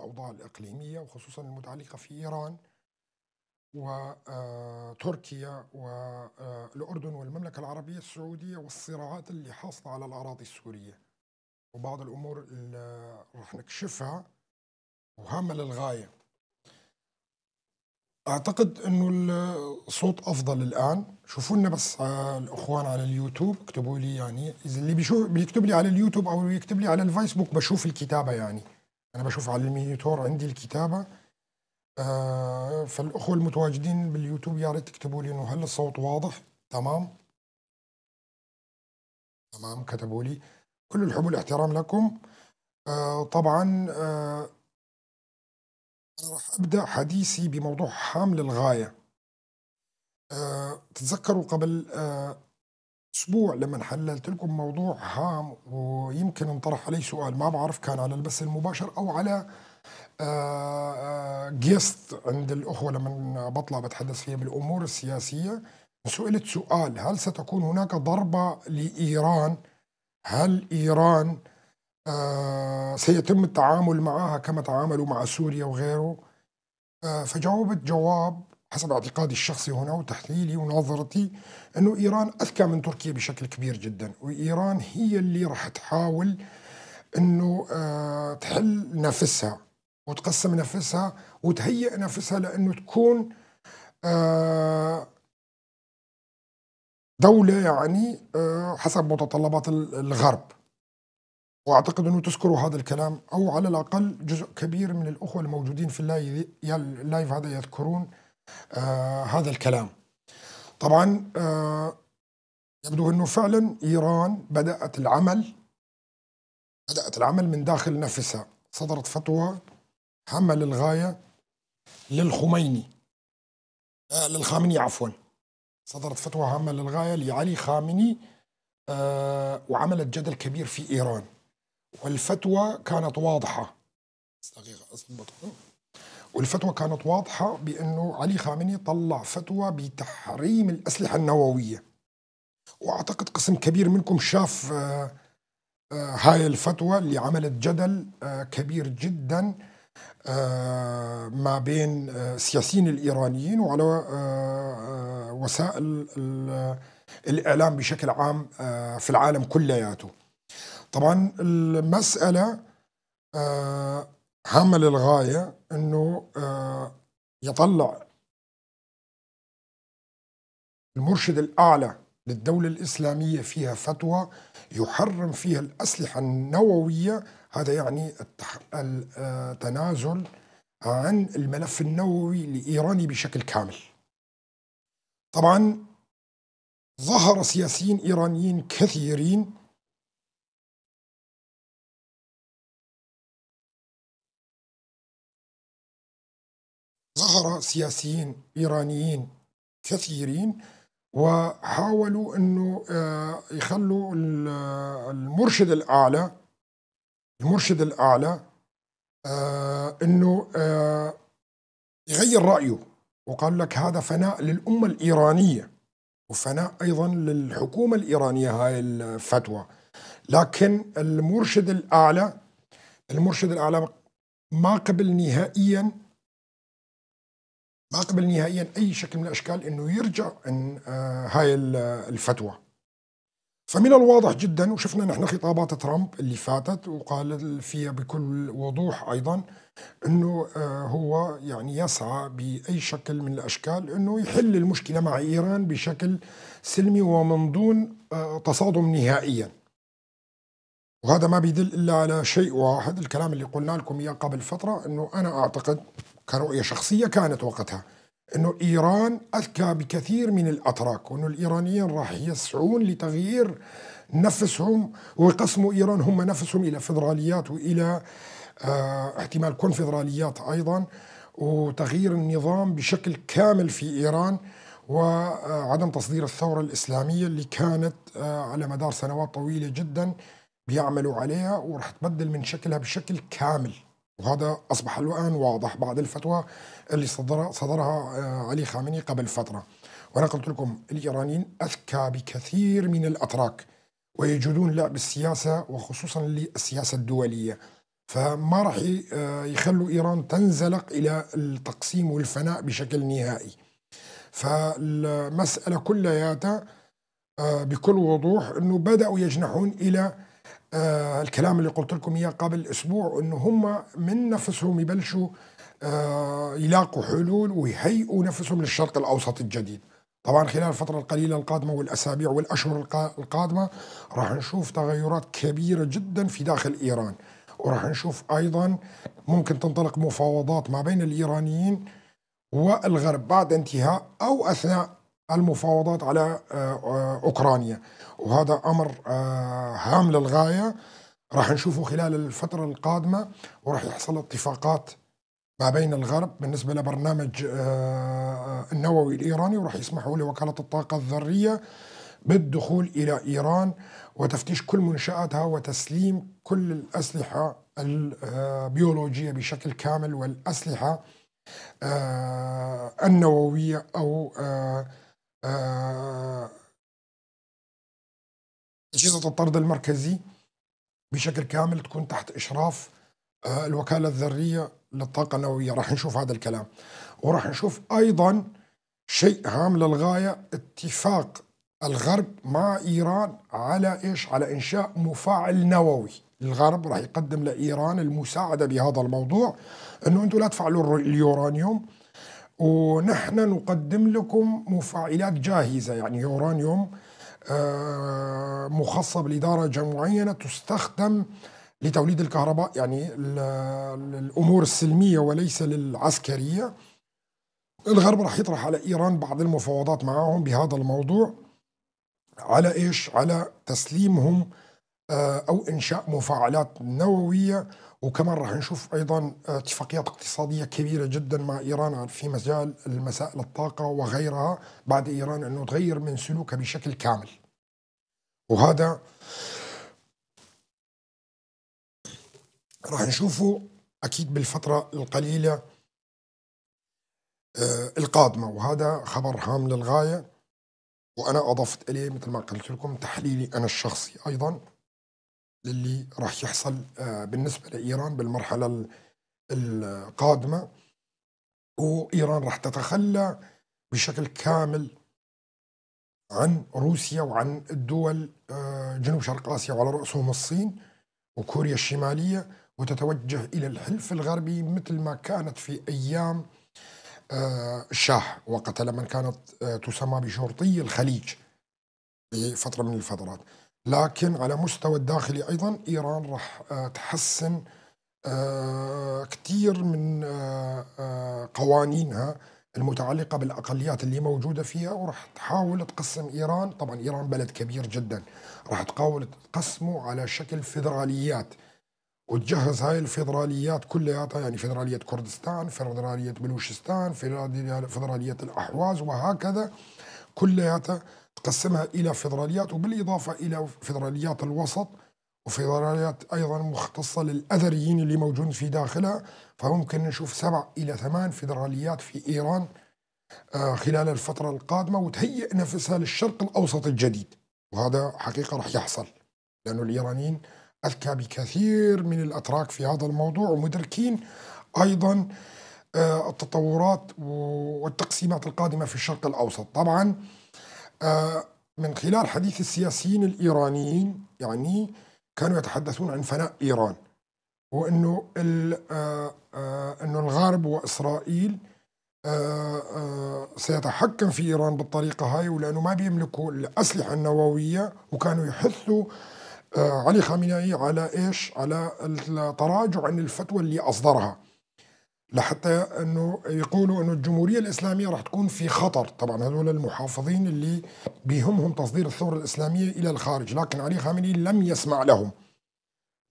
الأوضاع الإقليمية وخصوصا المتعلقة في إيران وتركيا والأردن والمملكة العربية السعودية والصراعات اللي حاصلة على الأراضي السورية وبعض الأمور اللي رح نكشفها وهامة للغاية. أعتقد أنه الصوت أفضل الآن. شوفوا لنا بس الأخوان على اليوتيوب، اكتبوا لي، يعني إذا اللي بيشوف بيكتب لي على اليوتيوب أو يكتب لي على الفيسبوك بشوف الكتابة، يعني أنا بشوف على ال monitor عندي الكتابة. فالأخوة المتواجدين باليوتيوب يا ريت تكتبوا لي إنه هل الصوت واضح؟ تمام تمام، كتبوا لي. كل الحب والاحترام لكم. طبعا أنا راح أبدأ حديثي بموضوع هام للغاية. تتذكروا قبل أسبوع لما حللت لكم موضوع هام، ويمكن انطرح علي سؤال ما بعرف كان على البث المباشر أو على جيست عند الأخوة لما بطلع بتحدث فيها بالأمور السياسية، سئلت سؤال: هل ستكون هناك ضربة لإيران؟ هل إيران سيتم التعامل معها كما تعاملوا مع سوريا وغيره؟ فجاوبت جواب حسب اعتقادي الشخصي هنا وتحليلي ونظرتي أنه إيران أذكى من تركيا بشكل كبير جدا، وإيران هي اللي راح تحاول أنه تحل نفسها وتقسم نفسها وتهيئ نفسها لأنه تكون دولة يعني حسب متطلبات الغرب. وأعتقد أنه تذكروا هذا الكلام، أو على الأقل جزء كبير من الأخوة الموجودين في اللايف هذا يذكرون هذا الكلام. طبعا يبدو أنه فعلا إيران بدأت العمل من داخل نفسها. صدرت فتوى هامة للغاية للخميني، للخامني عفوا، صدرت فتوى هامة للغاية لعلي خامني، وعملت جدل كبير في إيران. والفتوى كانت واضحة، دقيقة أظبطها. والفتوى كانت واضحة بأنه علي خامني طلع فتوى بتحريم الأسلحة النووية، وأعتقد قسم كبير منكم شاف هاي الفتوى اللي عملت جدل كبير جدا ما بين السياسيين الإيرانيين وعلى وسائل الإعلام بشكل عام في العالم كلياته. طبعا المسألة هامة للغاية أنه يطلع المرشد الأعلى للدولة الإسلامية فيها فتوى يحرم فيها الأسلحة النووية. هذا يعني التنازل عن الملف النووي الإيراني بشكل كامل. طبعا ظهر سياسيين إيرانيين كثيرين وحاولوا أنه يخلوا المرشد الأعلى أنه يغير رأيه، وقال لك هذا فناء للأمة الإيرانية وفناء أيضا للحكومة الإيرانية هاي الفتوى. لكن المرشد الأعلى ما قبل نهائيا أي شكل من الأشكال أنه يرجع عن هاي الفتوى. فمن الواضح جدا، وشفنا نحن خطابات ترامب اللي فاتت وقال فيها بكل وضوح أيضا أنه هو يعني يسعى بأي شكل من الأشكال أنه يحل المشكلة مع إيران بشكل سلمي ومن دون تصادم نهائيا. وهذا ما بيدل إلا على شيء واحد، الكلام اللي قلنا لكم إياه قبل فترة، أنه أنا أعتقد كرؤية شخصية كانت وقتها أنه إيران أذكى بكثير من الأتراك، وأنه الإيرانيين راح يسعون لتغيير نفسهم ويقسموا إيران هم نفسهم إلى فيدراليات وإلى احتمال كونفدراليات أيضا، وتغيير النظام بشكل كامل في إيران، وعدم تصدير الثورة الإسلامية اللي كانت على مدار سنوات طويلة جدا بيعملوا عليها، وراح تبدل من شكلها بشكل كامل. وهذا أصبح الآن واضح بعد الفتوى اللي صدرها علي خامنئي قبل فترة. وأنا قلت لكم الإيرانيين أذكى بكثير من الأتراك ويجدون لعب السياسة، وخصوصا السياسة الدولية. فما راح يخلوا إيران تنزلق إلى التقسيم والفناء بشكل نهائي. فالمسألة كلياتها بكل وضوح أنه بدأوا يجنحون إلى الكلام اللي قلت لكم إياه قبل أسبوع، أنه هم من نفسهم يبلشوا يلاقوا حلول ويهيئوا نفسهم للشرق الأوسط الجديد. طبعا خلال الفترة القليلة القادمة والأسابيع والأشهر القادمة راح نشوف تغيرات كبيرة جدا في داخل إيران، وراح نشوف أيضا ممكن تنطلق مفاوضات ما بين الإيرانيين والغرب بعد انتهاء أو أثناء المفاوضات على أوكرانيا، وهذا أمر هام للغاية راح نشوفه خلال الفترة القادمة. وراح يحصل اتفاقات ما بين الغرب بالنسبة لبرنامج النووي الإيراني، وراح يسمحوا لوكالة الطاقة الذرية بالدخول إلى إيران وتفتيش كل منشآتها وتسليم كل الأسلحة البيولوجية بشكل كامل والأسلحة النووية أو أجهزة الطرد المركزي بشكل كامل تكون تحت إشراف الوكالة الذرية للطاقة النووية. راح نشوف هذا الكلام، وراح نشوف أيضا شيء هام للغاية، اتفاق الغرب مع إيران على إيش؟ على إنشاء مفاعل نووي. الغرب راح يقدم لإيران المساعدة بهذا الموضوع، أنه أنتم لا تفعلوا اليورانيوم ونحن نقدم لكم مفاعلات جاهزة، يعني يورانيوم مخصب لدرجة معينة تستخدم لتوليد الكهرباء، يعني الأمور السلمية وليس للعسكرية. الغرب راح يطرح على إيران بعض المفاوضات معهم بهذا الموضوع على إيش؟ على تسليمهم أو إنشاء مفاعلات نووية. وكمان راح نشوف أيضا اتفاقيات اقتصادية كبيرة جدا مع إيران في مجال المسائل الطاقة وغيرها، بعد إيران أنه تغير من سلوكها بشكل كامل. وهذا راح نشوفه أكيد بالفترة القليلة القادمة، وهذا خبر هام للغاية. وأنا أضفت إليه مثل ما قلت لكم تحليلي أنا الشخصي أيضا للي راح يحصل بالنسبة لإيران بالمرحلة القادمة. وإيران راح تتخلى بشكل كامل عن روسيا وعن الدول جنوب شرق آسيا وعلى رأسهم الصين وكوريا الشمالية، وتتوجه إلى الحلف الغربي مثل ما كانت في أيام الشاه وقتها لما كانت تسمى بشرطي الخليج بفترة من الفترات. لكن على مستوى الداخلي أيضا إيران راح تحسن كثير من قوانينها المتعلقة بالأقليات اللي موجودة فيها، وراح تحاول تقسم إيران. طبعا إيران بلد كبير جدا، راح تحاول تقسمه على شكل فيدراليات، وتجهز هاي الفيدراليات كلها، يعني فيدرالية كردستان، فيدرالية بلوشستان، فيدرالية الأحواز، وهكذا كلها تقسمها إلى فيدراليات، وبالإضافة إلى فيدراليات الوسط وفيدراليات أيضا مختصة للأذريين اللي موجودين في داخلها. فممكن نشوف 7 إلى 8 فيدراليات في إيران خلال الفترة القادمة، وتهيئ نفسها للشرق الأوسط الجديد. وهذا حقيقة راح يحصل، لأنه الإيرانيين أذكى بكثير من الأتراك في هذا الموضوع، ومدركين أيضا التطورات والتقسيمات القادمة في الشرق الأوسط. طبعا من خلال حديث السياسيين الإيرانيين، يعني كانوا يتحدثون عن فناء إيران، وأنه أنه الغرب وإسرائيل سيتحكم في إيران بالطريقة هاي، ولأنه ما بيملكوا الأسلحة النووية، وكانوا يحثوا علي خامنئي على إيش؟ على التراجع عن الفتوى اللي أصدرها، لحتى أنه يقولوا أنه الجمهورية الإسلامية راح تكون في خطر. طبعا هذول المحافظين اللي بيهمهم تصدير الثورة الإسلامية إلى الخارج، لكن علي خامنئي لم يسمع لهم،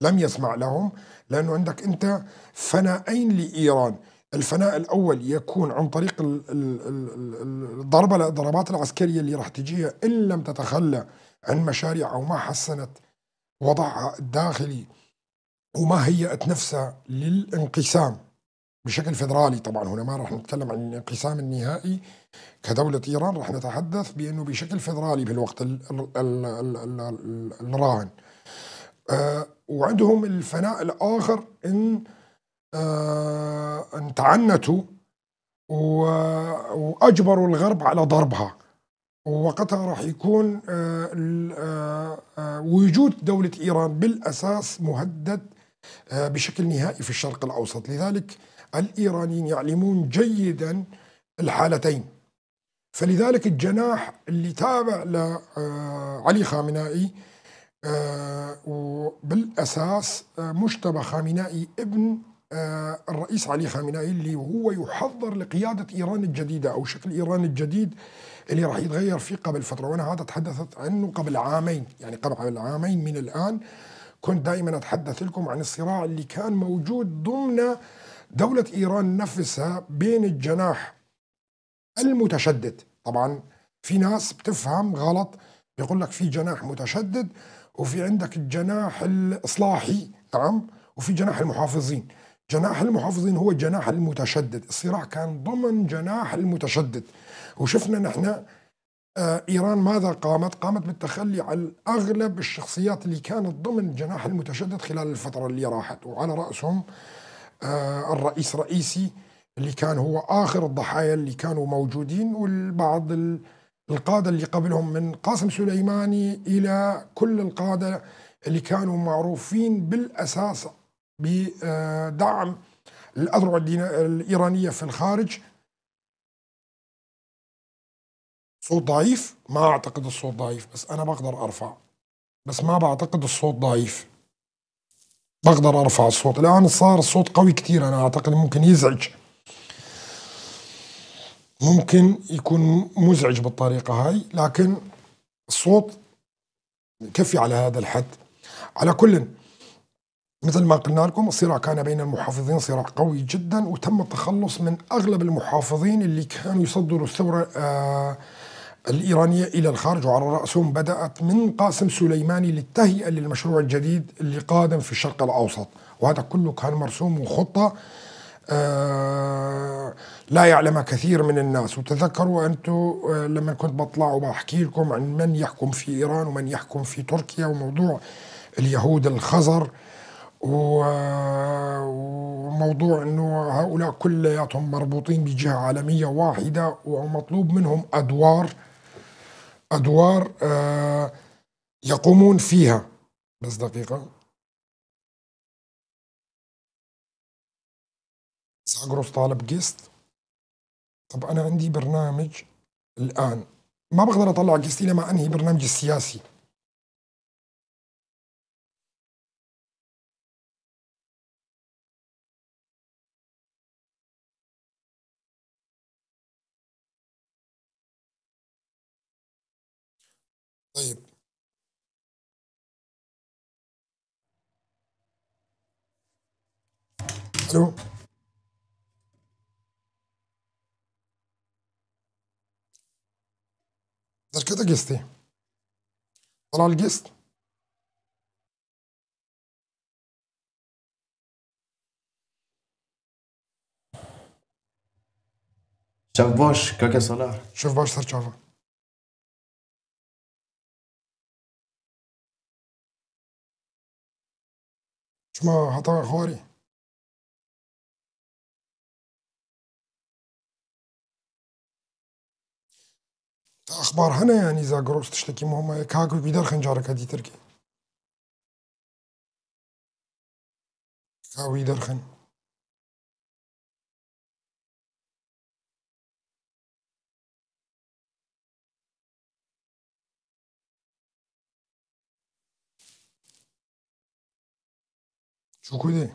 لم يسمع لهم، لأنه عندك أنت فنائين لإيران. الفناء الأول يكون عن طريق الضربة، الضربات العسكرية اللي راح تجيها إن لم تتخلى عن مشاريع أو ما حسنت وضعها الداخلي وما هيأت نفسها للانقسام بشكل فيدرالي. طبعا هنا ما راح نتكلم عن الانقسام النهائي كدولة إيران، راح نتحدث بأنه بشكل فيدرالي بالوقت الراهن. وعندهم الفناء الآخر إن إن تعنتوا وأجبروا الغرب على ضربها، ووقتها راح يكون وجود دولة إيران بالأساس مهدد بشكل نهائي في الشرق الأوسط. لذلك الإيرانيين يعلمون جيدا الحالتين، فلذلك الجناح اللي تابع لعلي خامنائي وبالأساس مجتبى خامنائي ابن الرئيس علي خامنائي اللي هو يحضر لقيادة إيران الجديدة أو شكل إيران الجديد اللي راح يتغير فيه قبل فترة، وأنا هذا تحدثت عنه قبل عامين، يعني قبل عامين من الآن كنت دائما أتحدث لكم عن الصراع اللي كان موجود ضمن دولة إيران نفسها بين الجناح المتشدد. طبعا في ناس بتفهم غلط، بيقول لك في جناح متشدد وفي عندك الجناح الإصلاحي، نعم، وفي جناح المحافظين. جناح المحافظين هو الجناح المتشدد، الصراع كان ضمن جناح المتشدد. وشفنا نحن إيران ماذا قامت؟ قامت بالتخلي عن أغلب الشخصيات اللي كانت ضمن جناح المتشدد خلال الفترة اللي راحت، وعلى رأسهم الرئيس رئيسي اللي كان هو آخر الضحايا اللي كانوا موجودين، والبعض القادة اللي قبلهم من قاسم سليماني إلى كل القادة اللي كانوا معروفين بالأساس بدعم الأذرع الإيرانية في الخارج. صوت ضعيف؟ ما أعتقد الصوت ضعيف، بس أنا بقدر أرفع، بس ما بعتقد الصوت ضعيف، بقدر أرفع الصوت. الآن صار الصوت قوي كثير، أنا أعتقد ممكن يزعج، ممكن يكون مزعج بالطريقة هاي، لكن الصوت كفي على هذا الحد. على كل مثل ما قلنا لكم الصراع كان بين المحافظين صراع قوي جدا، وتم التخلص من أغلب المحافظين اللي كانوا يصدروا الثورة الإيرانية إلى الخارج، وعلى رأسهم بدأت من قاسم سليماني للتهيئة للمشروع الجديد اللي قادم في الشرق الأوسط، وهذا كله كان مرسوم وخطة لا يعلمها كثير من الناس. وتذكروا أنتم لما كنت بطلع وبحكي لكم عن من يحكم في إيران ومن يحكم في تركيا وموضوع اليهود الخزر وموضوع أنه هؤلاء كلياتهم مربوطين بجهة عالمية واحدة ومطلوب منهم أدوار يقومون فيها. بس دقيقة، زاغروس طالب guest. طب أنا عندي برنامج الآن ما بقدر أطلع guest إلا ما أنهي برنامجي السياسي. طيب الو، دركتا guest ي طلع ال guest. Şev baş kaka Salah. Şev baş serçava. شما هتا خواري اخبار هنا يعني زاغروس تشتكي مهمة كاكو بيدر خنجارك هدي تركي كاوي درخن. شو كده؟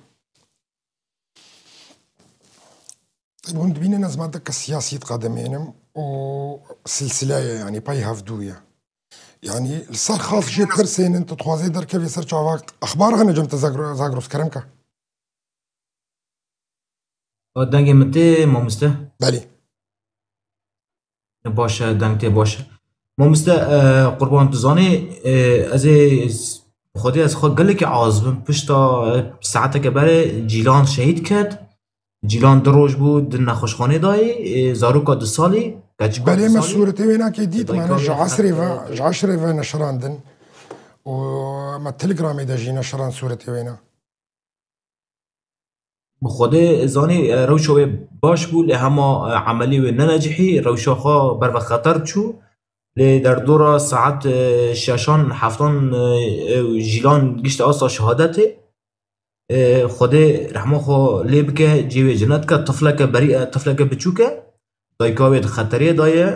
طيب هون بينا ناس ما السياسي تقدمين وسلسلة يعني باي هافدوية يعني صار خاص جي برسين انت تخوازي در كيف يصير شافاك اخبار هنا جمت زاغروس كرمكا دنگی مته مامسته بله باشه دنگ باشه مامسته قربان تزانی از خودی از خود گله که عازبم پشتا ساعت که بره جیلان شهید کرد. جیلان دو روز بود در نخوشخانه دای زاروکا دو سالی. بله ما صورتي وين كي ديت معنا جعسري و نشراندن و me Telegramê de jî neşiran sûretê wêne. Bi Xwedê zanî rewşa wê baş bû lê hema emeliyê wê nenecihî rewşa xwe ber ve xeter çû lê derdora saet şeşan heftan Jîlan gişt asta şehadetê Xwedê rehma xwe lê bike cihê wê cennet ke tifleke berî tifleke biçûk e dayika wê di xeteriyê de ye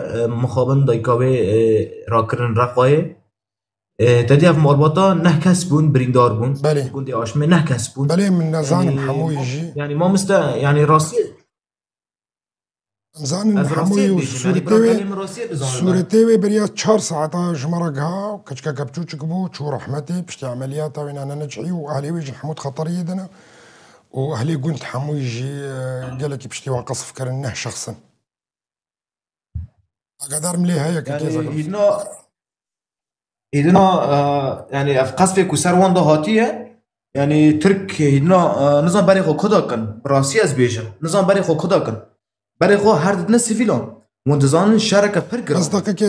mixabin dayika wê rakirin Reqayê te dî ev malbata neh kes bûn birîndar bûn Belê. Gundê Aşmê neh kes bûn Belê min nezanim Yani hemûyî jî yani mamoste yani rastî em zanin ez rastiyê hemûyî û dibêjim yani sûretê bira wê gelê min rastiyê bizanibe sûretê wê beriya çar saeta ji me re giha keçikeke biçûçik bû çû rehmetê piştî emeliyata wê nenecihî û ehlê wê jî hemû di xeteriyê de ne û ehlê gund hemûyî jî gelekî piştî wan qesf kirin neh şexs in. Agahdarim lê heye ke yani kêza hîdna hîdna yani ev qesfê ku ser wan de hatiye yani Türk hîdna nizam berê xwe ku dakin bi rastî ez bêjim nizam berê xwe ku dakin berê xwe her didine sivîlan wan dizanin şereke pir giran Bes deqekê